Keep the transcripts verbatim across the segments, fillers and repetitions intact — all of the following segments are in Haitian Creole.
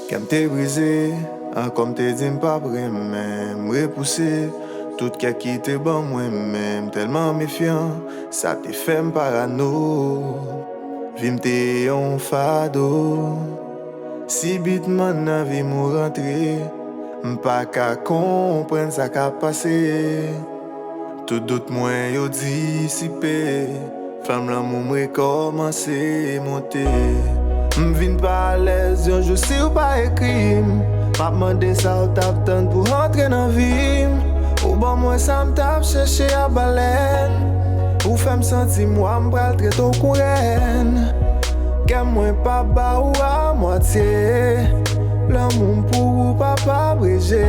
Kè m te brize, ankò m te di m p ap renmen, m repouse tout kè ki te ban mwen, men m tèlman mefyan, sa te fè m parano. Vi m te yon fado. Sibitman nan vi m ou rantre, m pa ka konprann sa k ap pase. Tout dout mwen yo disipe, flanm lanmou m rekòmanse monte. M vin pa alèz yon jou si w pa ekri m. M ap mande sa w t ap tann pou w antre nan vi m. Ou ban mwen sa m t ap chèche a balèn. Ou fè m santi m wa, m pral trete w kou rèn. Kè mwen pa ba ou a mwatye. Lanmou m pou ou pa pa breje.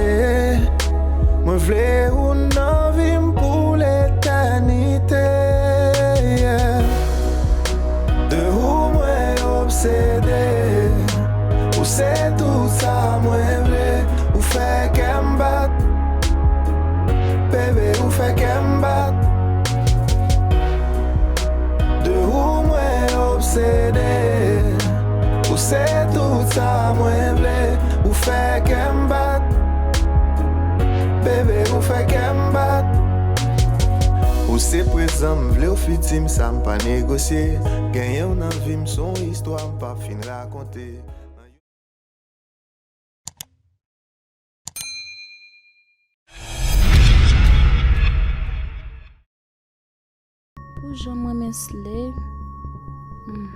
Mwen vle ou nan vi m pou letènite. Yeah. De ou mwen obsede. Ou se tout sa mwen vle. Ou fè kè m bat. Bebe, ou fè kè m bat. De ou mwen obsede. Ou se tout sa mwen vle. Ou fè kè m bat. Bebe, ou fè kè m bat. Ou se prezan m vle, ou fiti m, sa m pa negosye. Genyen w nan vi m, se yon istwa m p ap fin rakonte. Pou jan m renmen Slay, hmm,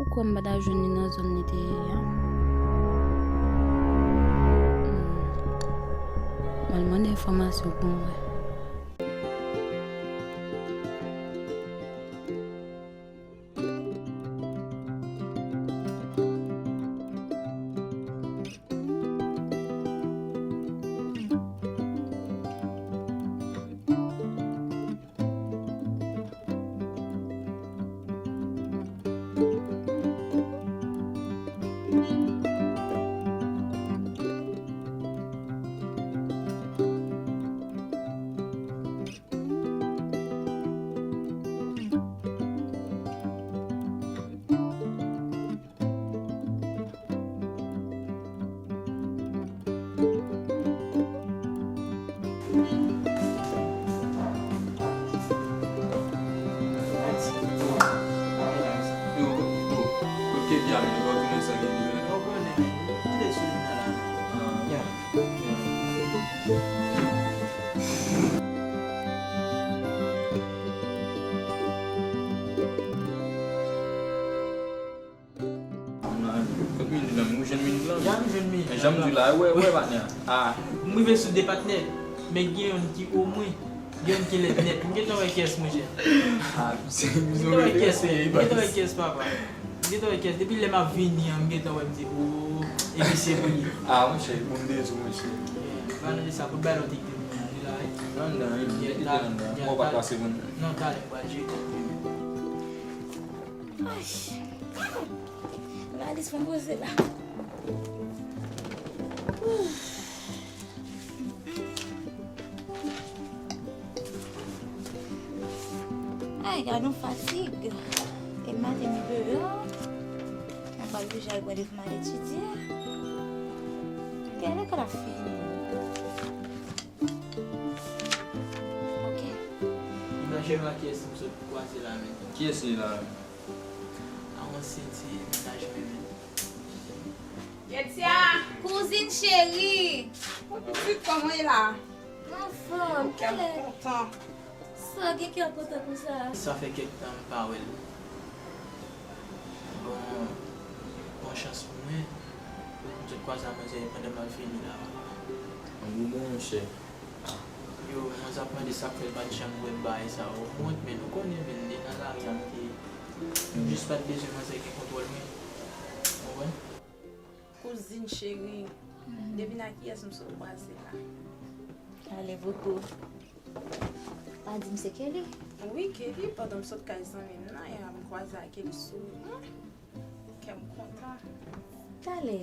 ou kwè m pa ta jwenn li nan zòn li te ye a? Hmm. M al mande enfòmasyon pou m wè. Yo, yo, kote Kevin ale? Li pa tounen san Kevin la? Ou konnen, li te sou li la. Ah. Yeah. Yeah. Kot minit lan? Ou jwenn minit lan? Jan m jwenn minit lan. Jan m di la, wè, wè, patnè. Ah. M rive sou de patnè, men gen youn ki omwen, gen youn ki lèd nèt. M gentan wè kiyès, monchè. Ah, se bizon. M gentan wè kiyès, m gentan wè kiyès, papa. M gentan wè kiyès. Depi lè m ap vini an, m gentan wè, m di, oh, e misye pou li. Ah, monchè, bon de tou, monchè. Palan de sa, pou bay lòt ekip li la, wi. Anndan, wi, li te anndan. Mwen pa pase moun. Non, talè, m pral jwe kòb li menm. Ay. Malis fè m poze la. Ay, gad yon fatig. E maten m deyò. Mwen pral oblije al bwè de pou m al etidye. Gen lekòl ap fini. Ok. Imaje w a kiyès m sot kwaze la menm. Kiyès li la menm? A yon ansyen ti mennaj mwen menm. Ketia! Kouzin cheri! Mon pitit, kòman w ye la? Anfòm, kè m kontan. Sa gen kè kontan konsa? Sa fè kèk tan m pa wè l. Bon, bon chans pou mwen, m sot kwaze ak manzè pandan m ap vini la. An bon, bon, monchè. Yo, mwen t ap mande sa k fè l pa t janm wè m bagay sa yo. M wont, men nou konnen, men li nan lari a, m te, m jis pa t bezwen manzè gen kontwòl mwen. Ou konprann? Kouzin cheri, mhm, devine ak kiyès m sot kwaze la. Ale, Vogo. Pa di m se Kelly. Wi, Kelly, pandan m sot kay zanmi m nan, e a m kwaze ak Kelly sou wout mwen. Kè m kontan. Talè,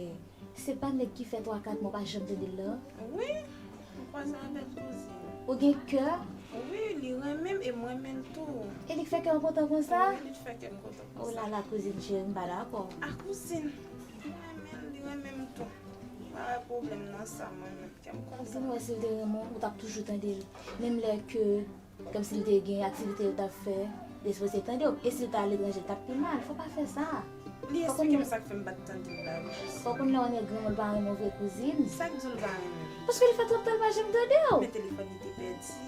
se pa nèg ki fè twa kat mwa w pa janm tande l lan? Wi, m kwaze avè l, kouzin. Ou gen kè? Wi, li renmen m e m renmen l tou. E li k fè kè w kontan konsa? Wi, li t fè kè m kontan konsa. O la la, kouzin cheri, m pa dakò. A, kouzin, m renmen l, Li renmen m tou. M pa wè pwoblèm nan sa, mwen menm. Kè m kontan. Si m wè si l te renmen w, ou t ap toujou tande l. Menm lè ke, kòmsi l te gen aktivite yo t ap fè, li sipoze tande w. E si l t aletranje, l t ap pi mal. Fò pa fè sa. Li eksplike m sa k fè m pa t tande l la, wi, Jesi. Fò konn lè yon nèg renmen w, l pa renmen w vre, kouzin. Sa k di w l pa renmen m? Paske li fè twòp tan l pa janm tande w. Men telefòn li te pèdi.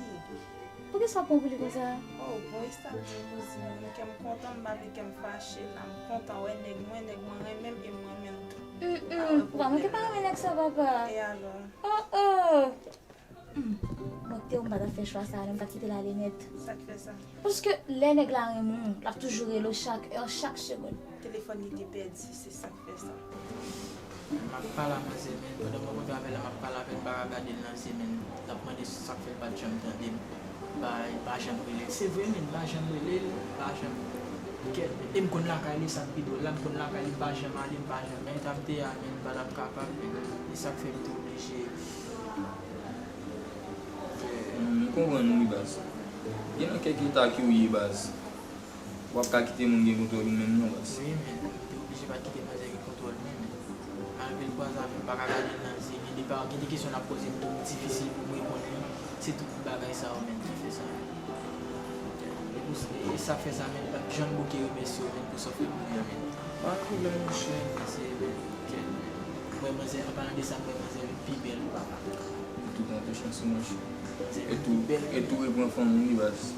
Poukisa w pran pou li konsa? Oh, bon, e sa l di m, kouzin, men kè m kontan, m pa vle kè m fache la. M kontan wè nèg mwen, nèg mwen renmen m e m renmen l tou. Mm, mm. Ou pa manke pa renmen nèg sa, papa. E alò? Oh, oh. Hmm. Mwen te, ou m pa t ap fè chwa sa a, non, m t ap kite l ale nèt. Sa k fè sa? Paske lè nèg la renmen w, l ap toujou rele w chak è, chak segonn. Telefòn li te pèdi, se sa k fè sa. M ap pale a manzè, men pandan m rankontre avè l la, m ap pale avè l, m pa ka gade l nan zye, men l ap mande sa k fè l pa t janm tande m. Ba, li pa janm rele l. Se vre, men, m pa janm rele l, m pa janm. Kèt, e m konn lakay li, sa k pi dwòl la, m konn lakay li, m pa janm ale, m pa janm. Men, tanm te a, men, m pa t ap kapab, men, e sa k fè m te oblije. M konprann wi baz. Gen nan kèk eta ke w ye baz. W ap ka kite moun gen kontwòl ou menm non baz. Wi, men, m te oblije pa t kite manzè gen kontwòl mwen, men malgre l kwaze avè m, m pa ka gade l nan zye, gen de pa, gen de kesyon l ap poze m tou, difisil pou m reponn li. Se tout bagay sa yo menm ki fè sa. E pou, e sa fè sa, men, m p ap janm bouke remèsye w, men, pou sa w fè pou mwen, men. Pa gen pwoblèm, monchè. Mèsi, men, kèt, men. Mwen, manzè, an palan de sa, mwen, manzè vin pi bèl, papa. Tout an tou chans, monchè. E tou, e tou repran fanm ou wi baz.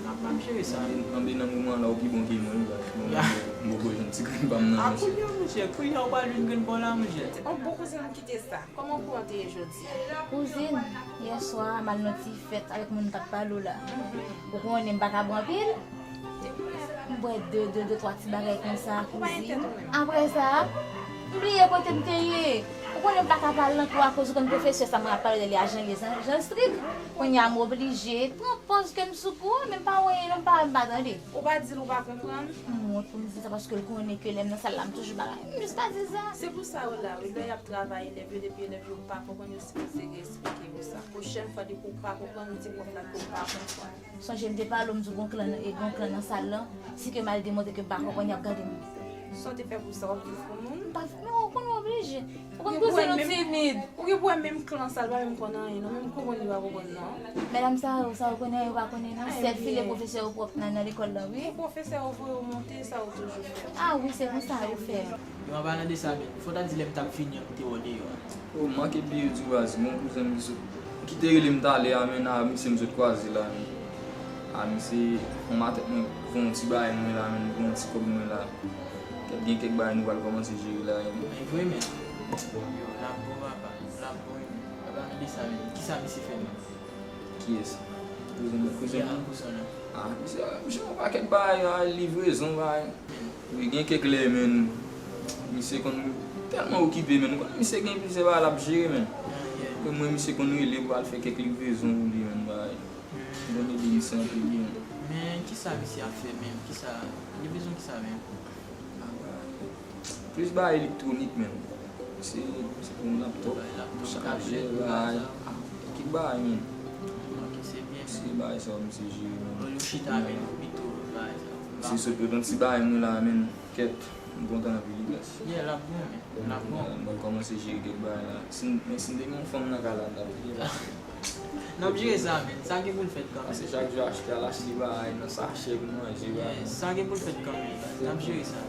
M ap, m ap jere sa. Anben, anben nan moman la ou pi bon ke mwen wi baz. Bon, m poko jwenn ti grenn pa m nan. A, monchè. Kounye a, monchè, kounye a ou pral jwenn grenn pa w la, monchè. On bon kouzin m kite sa. Kòman kouran te ye jodi a? Kouzin, yè swa m al nan ti fèt avèk moun m t ap pale w la. Ou konnen m pa ka bwè anpil. M bwè de, de, de, twa ti bagay konsa, kouzin. Apre sa, m bliye kote m te ye. Ou konnen m pa ka pale nan kou akoz ou konn pwofesè sa mwen ap pale de li a jan l ye, jan, jan l strik. Kounye a m oblije pran pòz ke m sou kou an, men m pa wè anyen non, m pa wè, m pa tande. Ou pa di l ou pa konprann? M wont pou m di sa paske l konnen ke lè m nan sal la, m toujou bagay. M jis pa di sa. Se pou sa yo la, wi. Lè y ap travay elèv yo, depi elèv yo pa konprann, yo sipoze eksplike yo sa. Pwochèn fwa, depi w pa konprann, di pwòf la ke w pa konprann. Sonje m te pale w, m di w gon klan, e gon klan nan sal lan. Si ke m al demontre ke m pa konprann, y ap gade m. Sa w te fè pou sa, w ap viv pou moun? M pa, non, ou konn ou oblije. Ou konn kouzin nou timid. Ou gen pou wè menm klan sa, l pa menm konn anyen, non. Menm konprann li pa konprann, non. Medam sa yo, sa yo konnen, yo pa konnen, non. Sèl file pwofesè yo pwòp nan, nan lekòl la, wi. Pwofesè yo voye w monte, sa yo toujou fè. A wi, se konsa yo fè. Yo, an palan de sa menm, fò w ta di lè m t ap vini an, m te wè w deyò a. O, m manke bliye di w baz, gon kouzen m ki sot, ki te rele m talè a, men a misye m sot kwaze la, men. A misye, on matant mwen voye yon ti bagay mwen la, men voye yon ti kòb mwen la. Kèt gen kèk bagay nou pral kòmanse jere la, men. Men vre, men. Yo, l ap bon, papa, l ap bon, men. An palan de sa menm, kisa misye fè menm? Kiyès? Kouzen mwen, kouzen mwen? A, misye, misye yon pakèt bagay, a, livrezon, bagay. Wi, gen kèk lè, men, misye konn tèlman okipe, men, ou konnen misye gen plizyè bagay l ap jere, men. Men mwen, misye konn rele pou al fè kèk livrezon pou li, men, bagay. Bon, li di misye anpil, men. Men, kisa misye ap fè, men? Kisa, livrezon kisa, men? Plis bagay elektwonik menm. Se, se pou laptòp, chajè, bagay. Kèk bagay menm. Ok, se byen. Se bagay sa yo misye jere menm. Olye w chita avè nou pito, bagay sa. Se sot yo nan ti bagay mwen la menm. Kèt, m kontan anpil wi baz. Yeah, l ap bon, men. L ap bon. M pral kòmanse jere kèk bagay la. Si m, men si m te gen yon fanm nan kay la, m t ap byen. N ap jere sa, men. Sa gen pou l fèt kanmenm. Paske chak jou achte, al achte bagay nan sachè pou manje, bagay. Sa gen pou l fèt kanmenm. N ap jere sa.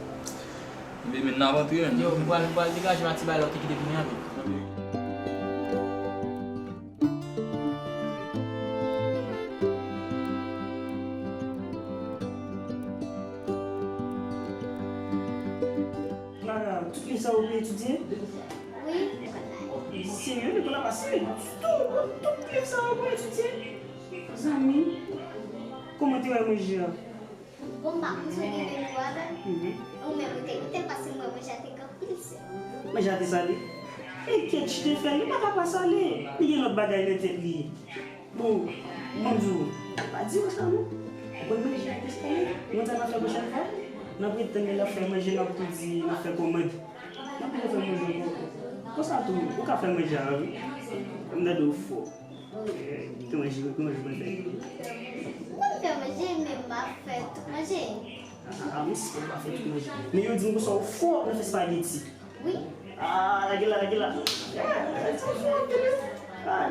Enben, men, n ap antre, men. Yo, m pral, m pral degaje m ak ti bagay la w te kite pou mwen an, men. Clara, tout liv sa yo ou etidye? Wi, lekòl la. Serye, lekòl la pa serye ditou. Tout liv sa yo pou etidye. Zanmi, kòman te wè manje a? Bon, m pa konn si w gen menm gou avè m. Mhm. Ou menm ou te goute l paske m wè manje a te gen anpil sèl. Manje a te sale? Enkèt, chita fè l, li pa ka pa sale. Li gen lòt bagay nan tèt li. Bon, ban m di w, pa di yo sa non. Ou konn manje a te sale? Ou konn sa n ap fè pwochèn fwa? N ap ret tann lè l ap fè manje, n ap tou di n ap fè kòmand. N ap tou fè manje ankò. Konsa tou, ou ka fè manje a, wi. M tande w fò. Ki manje, ki manje w konn fè? M konn fè manje, men m pa fè tout manje. A, a, m si w pa fè tout manje. Men yo di m konsa w fò nan fè espageti. Wi. Ah, lage la, lage la. Yeah, that's so fun, man. Ah,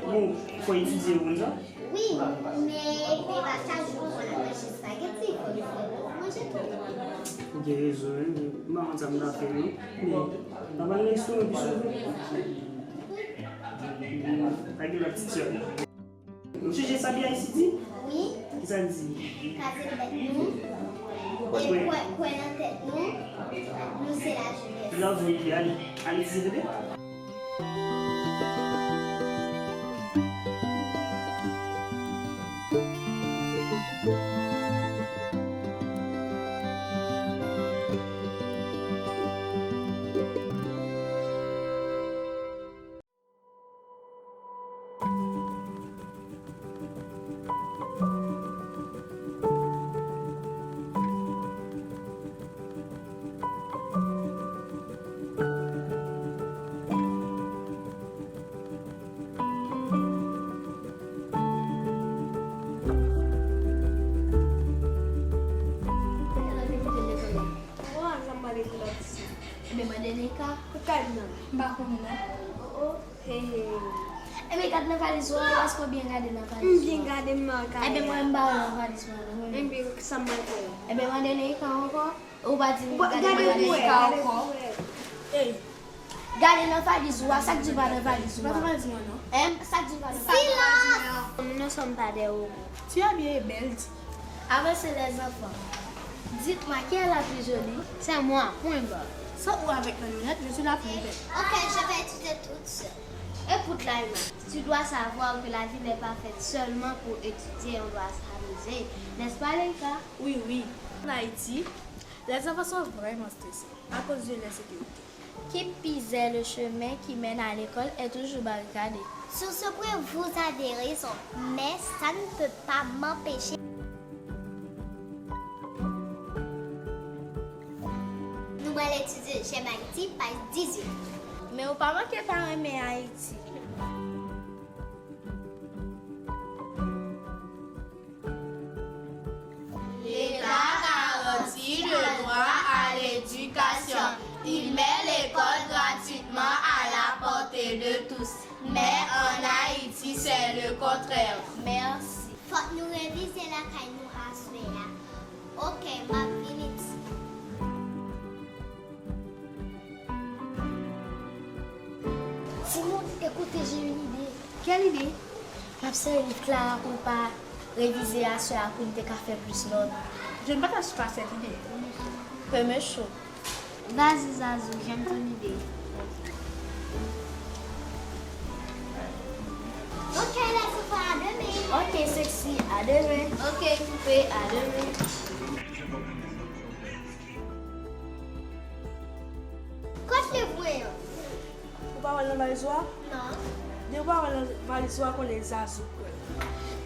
bon, fò etidye, ou konn sa? Wi, men se pa chak jou pou mwen manje espageti, fò nou fè manje tou. Ou gen rezon, wi. M pa konn sa m ta fè, non. Men, n ap al nan restoran pi souvan. Wi. Lage la, ti sè. Ou chèche sa B I C di? Wi. Kisa l di? Kase tèt nou. E kwè, kwè nan tèt nou. Nou se lajenès. Love you, ale, ale, ti bebe. Ebyen, mande Neika. Kote kay li nan? M pa konnen non. Oh, oh. Hey. Ebyen, gad nan valiz ou, èske w byen gade nan valiz ou? M byen gade, m pa ka. Ebyen, mwen, m pa wè nan valiz mwen non. Ebyen, sa m pral fè? Ebyen, mande Neika ankò. Ou pa di m gade nan valiz ou ankò. Hey. Gade nan valiz ou a, sa k di pa nan valiz ou a? Pa nan valiz mwen non. Em, sa k di pa nan valiz ou a? Silence! Nous ne sommes pas des robots. Tu as bien et belle dit. Avancez les enfants. Dites-moi qui est la plus jolie? C'est moi, point barre. Sans ou avec mes lunettes, je suis la plus belle. Ok, je vais étudier toute seule. Écoute, Laïma, tu dois savoir que la vie n'est pas faite seulement pour étudier, on doit s'amuser. N'est-ce pas, Leïka? Oui, oui. En Haïti, les enfants sont vraiment stressés à cause de l'insécurité. Qui pis est, le chemin qui mène à l'école est toujours barricadé. Sur ce point, vous avez raison, mais ça ne peut pas m'empêcher. Nou pral etidye J'aime Haïti, paj dizuit. Men ou pa manke pa renmen Ayiti. L'État garantit le droit à l'éducation. Il met l'école gratuitement à la portée de tous. Mais en Haïti, c'est le contraire. Merci. Fòk nou revize lakay nou aswè a. Ok, m ap vini ti. Timoun, écoutez, j'ai une idée. Quelle idée? M ap sèvi Clara pou l pa revize aswè a pou n te ka fè plis nòt. Je ne partage pas cette idée. Peu me chaud. Vas-y, Zazou, j'aime ton idée. Ok, les enfants, à demain. Ok, sexy, à demain. Ok, poupée, à demain. Kot liv mwen an? Ou pa wè l nan valiz ou a? Non. Depi ou pa wè l nan valiz ou a, konnen Zazou pran l.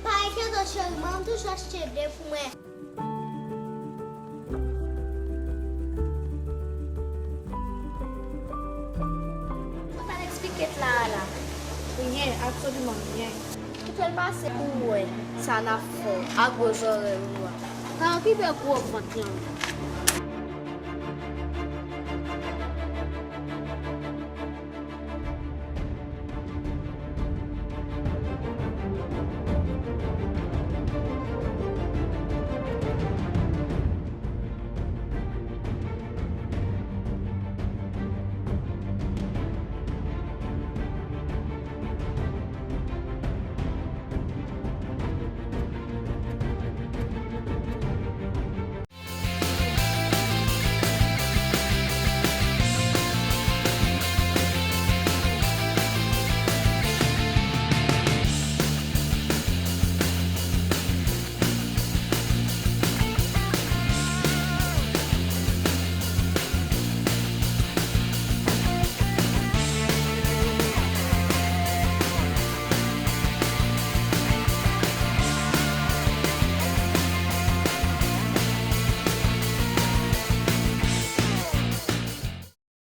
Pa enkyete w, cheri, mwen m toujou achte de pou mwen. Ou t al eksplike Clara la? Ryen, absoliman ryen. Kite l pase pou w wè sa n ap fè w ak gwo zòrèy ou a. Pa okipe gwo vant lan.